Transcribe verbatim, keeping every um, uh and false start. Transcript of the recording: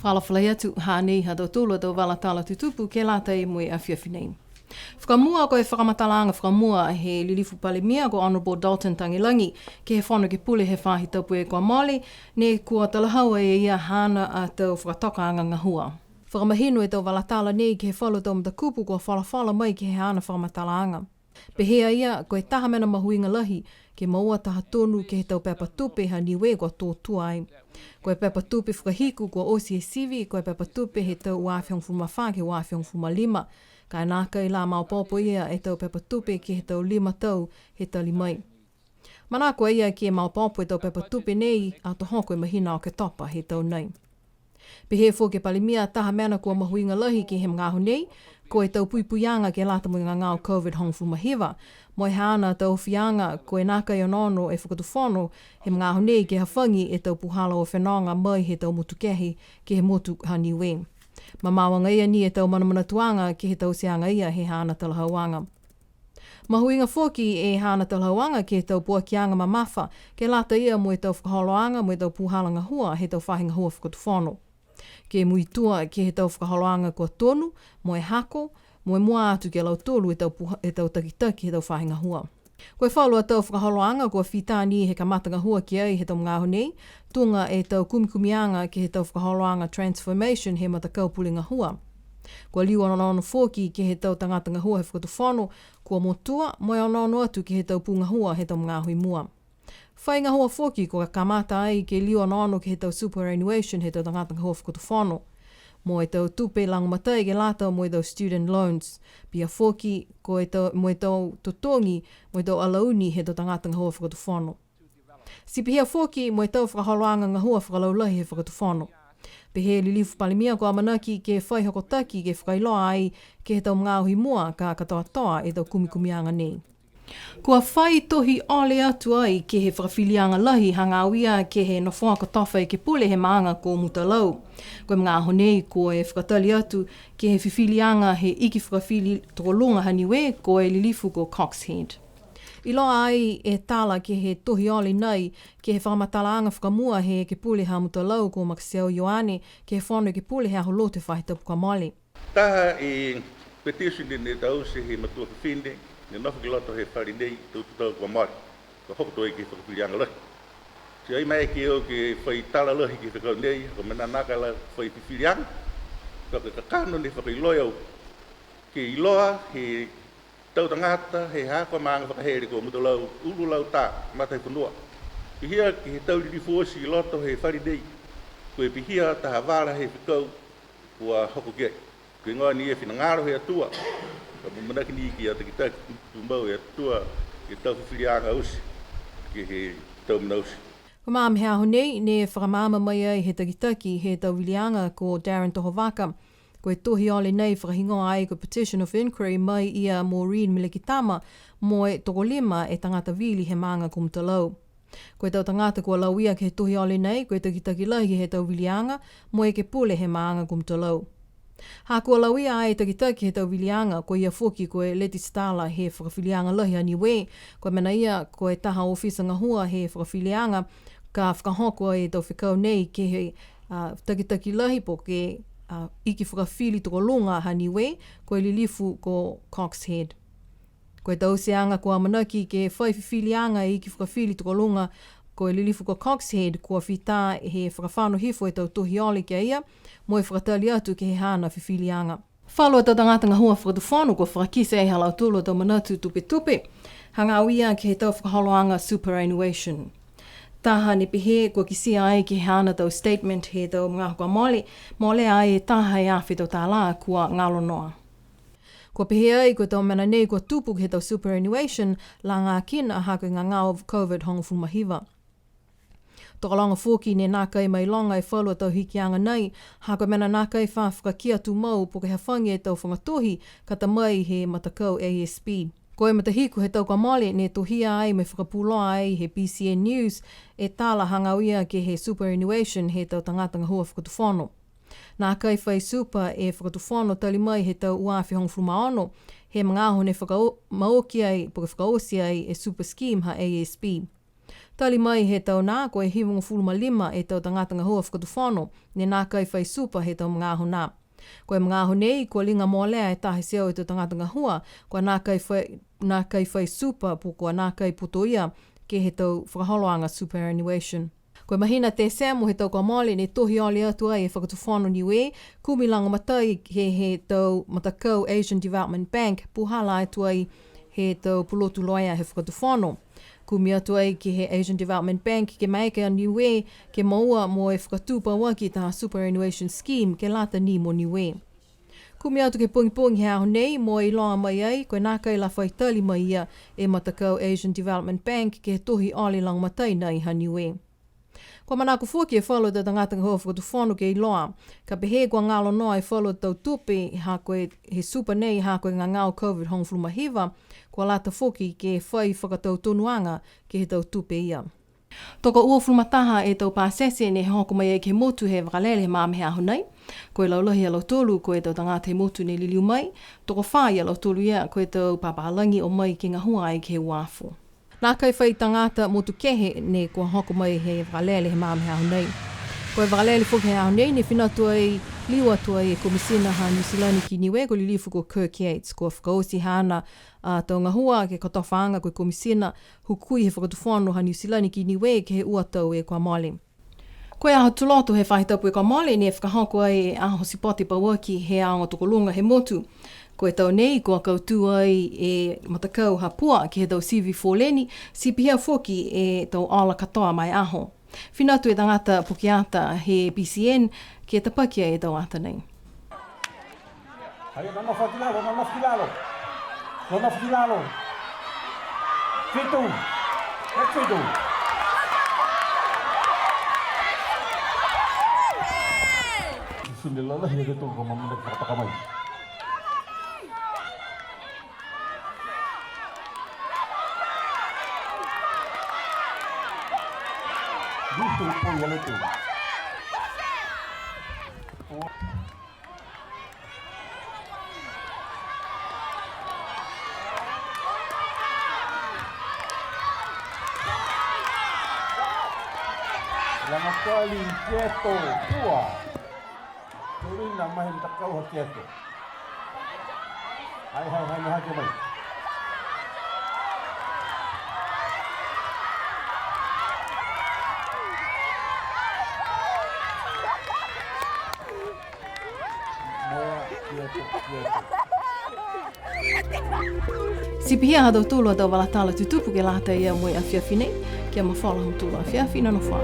Alofa lahi atu, hanei ha tautolu a tau vala tala tutupu ke lata mo e afiafi nei. Fakamua, ko e fakamatalaaga fakamua he Lilifu Palemia ko Honourable Dalton Tagelagi ke he Fono Ekepule he faahi tapu kua mole, ne kua talahau e ia haana a tau fakatokaaga gahua. Fakamahino e tau vala tala nei ke he falu tau matakupu kua folafola mai ke he haana fakamatalaaga. Pehē a ia, ko e taha mena mahuiga lahi, ke moua taha tonu ke he tau pepa tupe ha Niue kua tō tua ai. Ko e pepa tupe fakahiku kua oti e sivi, ko e pepa tupe he tau ua afe hogofulu ma fā ke he ua afe hogofulu ma lima. Ka e nākai la maopoopo ia e tau pepa tupe ke he tau lima tau he tali mai. Manako a ia ke maopoopo e tau pepa tupe nei, ato hoko e mahina Oketopa he tau nei. Pehē foki e Palemia, taha mena kua mahuiga lahi ke he magaaho nei, ko e tau puipuiaga ke lata mo e gagao COVID hogofulu ma hiva. Mo e haana tau ofiaga, ko e nākai onoono e Fakatufono he magaaho nei ke hafagi e tau puhala o fenoga mai he tau motu kehe ke he motu ha Niue. Mamao agaia ni e tau manamanatuaga ke he tauteaga ia he haana talahauaga. Mahuiga foki e haana talahauaga ke he tau poakiaga mamafa, ke lata ia mo e tau fakaholoaga mo e tau puhala gahua he tau faahi gahua fakatufono. Ke muitua ke he tau fakaholoaga kua tonu, mo e hako, mo e mua atu ki a lautolu e tau puha-, e tau takitaki he tau faahi gahua. Ko e falu a tau fakaholoaga kua fita ni he kamata gahua ki ai he tau magaaho nei, tuga e tau kumikumiaga ke he tau fakaholoaga transformation he matakau pule gahua. Kua liu onoono foki ke he tau tagata gahua he fakatufono, kua motua, mo e onoono atu ke he tau pū gahua he tau magaaho i mua. Fai gahua foki kua kamata ai ke liu onoono ke he tau superannuation he tau tagata gahua fakatufono. Mo e tau tupe lagomatai ke lata mo e tau student loans. Pihia foki ko e tau, mo e tau totogi, mo e tau alauni he tau tagata gahua fakatufono. Ti pihia foki mo e tau fakaholoaga gahua fakalaulahi he fakatufono. Pehē e Lilifu Palemia kua amanaki ke fai hokotaki ke fakailoa ai ke he tau magaaho i mua ka katoatoa e tau kumikumiaga nei. Kua fai tohi ole atu ai ke he fakafiliaga lahi hagaao ia ke he nofoa kotofa ekepule he maaga ko Mutalau. Ko e magaaho nei ko e fakatali atu ke he fifiliaga he iki fakafili tokoluga ha Niue ko e Lilifu ko Coxhead. Iloa ai e tala ke he tohi ole nei, ke he fakamatalaaga fakamua he ekepule ha Mutalau ko Makaseau Ioane, ke he Fono Ekepule he aho Lotu he faahi tapu kua mole. Taha e petition ne taute he matua fifine, ne nofo ki loto he fale nei, tau tau kua mole, kua hoko atu ai ke he fakafiliaga lahi. Ti ai maeke au ke fai tala lahi ke he fekau nei, ko e mena nākai la fai fifiliaga, ka ko e kakano ne fakailoa e au, ke iloa he tau tagata, he haaku a maaga fakahele ko Mutalau, Ulu, Lauta, Matahifonua. Pihia ke he tau lilifu oti i loto he fale nei, ko e pihia taha vala he fekau kua hoko ki ai. Ko e heigoa ni e finagalo he Atua, ka amanaki ni ke takitaki tumau e Atua, ke he tau fifiliaga oti, ke he tau mena oti. Ko e magaaho he aho nei, ne fakamaama mai ai he takitaki he tau viliaga ko Darren Tohovaka. Ko e tohi ole nei fakahigoa ai ko e Petition of Inquiry mai ia Maureen Melekitama mo e tokolima e tagata vili he maaga ko Mutalau. Ko e tau tagata kua lauia ke he tohi ole nei, ko e takitaki lahi he tau viliaga, mo e ekepule he maaga ko Mutalau. Ha kua lauia ai e takitaki he tau viliaga, ko ia foki ko e Letisitala he Fakafiliaga Lahi a Niue, ko e mena ia ko e taha ofisa gahua he fakafiliaga, ka fakahoko e tau fekau nei ke he, a, takitaki lahi po ke, a, iki fakafili tokoluga ha Niue, ko e Lilifu ko Coxhead. Ko e tauteaga kua amanaki ke fai fifiliaga e iki fakafili tokoluga, ko e Lilifu ko Coxhead, kua fita he fakafano hifo e tau tohi ole ki a ia, mo e fakatali atu ke he haana fifiliaga. Falu a tau tagata gahua fakatufono kua fakakite ai ha lautolu a tau manatu tupetupe, hagaao ia ke he tau fakaholoaga superannuation. Taha ne pehē kua kitia ai ke he haana tau statement he tau magaaho kua mole, molea ai e taha e afe tau tālā kua galo noa. Kua pehē ai ko e tau mena nei kua tupu ke he tau superannuation, lagakina ha ko e gagao COVID hogofulu ma hiva. Tokologa foki ne nākai mailoga e falu a tau hikiaga nei, ha ko e mena nākai fa fakakia tumau po ke hafagi e tau faga tohi, ka ta mai he matakau A S B. Ko e matahiku he tau kua mole ne tohia ai mo e fakapuloa ai he B C N News e tala hagaao ia ke he superannuation he tau tagata gahua fakatufono. Nākai fai super e fakatufono tali mai he tau ua afe hogofulu ma ono, he magaaho ne fakao-, maoki ai, po ke fakaoti ai e super scheme ha A S B. Tali mai he tau nā, ko e hivagofulu ma lima e tau tagata gahua fakatufono ne nākai fai supa he tau magaaho nā. Ko e magaaho nei, kua liga molea e taha e teau e tau tagata gahua, kua nākai fai, nākai fai supa, po kua nākai putoia ke he tau fakaholoaga superannuation. Ko e mahina Tesemo he tau kua mole ne tohi ole atu ai e Fakatufono Niue, kumi lagomatai ke he tau matakau Asian Development Bank, puhala atu ai he tau pulotu loea he Fakatufono. Kumi atu ai ke he Asian Development Bank ke maeke a Niue ke moua mo e fakatū pauaki taha superannuation scheme ke lata ni mo Niue. Kumi atu ke he pogipogi he aho nei, mo e iloa mai ai, ko e nākai la fai tali mai ia e matakau Asian Development Bank ke he tohi ole lagomatai nai ha Niue. Kua manako foki e falu a tau tagata gahua fakatufono ke iloa, ka pehē kua galo noa e falu a tau tupe, ha ko e he supa nei, ha ko e gagao COVID hogofulu ma hiva, kua lata foki ke fai fakatautonuaga ke he tau tupe ia. Tokouafulu ma taha e tau pasese ne hoko mai ai ke he motu he vakalele he magaaho he aho nei. Ko e laulahi a lautolu, ko e tau tagata he motu ne liliu mai, tokofā ia lautolu ia, ko e tau papālagi o mai ke gahua ai ke he uafo. Nākai fai tagata motu kehe ne kua hoko mai he vakalele he magaaho he aho nei. Ko e vakalele foki he aho nei, ne fina atu ai, liu atu ai e Komisina ha Niu Silani ki Niue, ko e lilifu ko Kirk Yates, kua fakaoti haana a tau gahua ke he kotofaaga ko e Komisina Hukui he Fakatufono ha Niu Silani ki Niue ke he ua tau e kua mole. Ko e aho Tuloto he faahi tapu e kua mole, ne fakahoko ai e aho sipote pauaki he aoga tokoluga he motu. Ko e tau nei, kua kautū ai e matakau ha Pua ke he tau sivi foleni, ti pihia foki e tau ola katoa ma e aho. Fina atu e tagata pukeata he B C N ke tapaki ai e tau ata nei. Ai, nonofo ki lalo, nonofo ki lalo. Nonofo ki lalo. Fitu. E fitu. Sune lalo, he fitu ko mamana ka taka mai. Fitu po ia le tu. Laga kali Kieto, Pua. Torina mai he matakau ha Kieto. Hai, hai, hai, hai, hai, mai. Ti pihia ha tautolu a tau vala tala tutupu ke lata ia mo e afiafi nei, kia mafola ha tautolu afiafi, nonofo ā.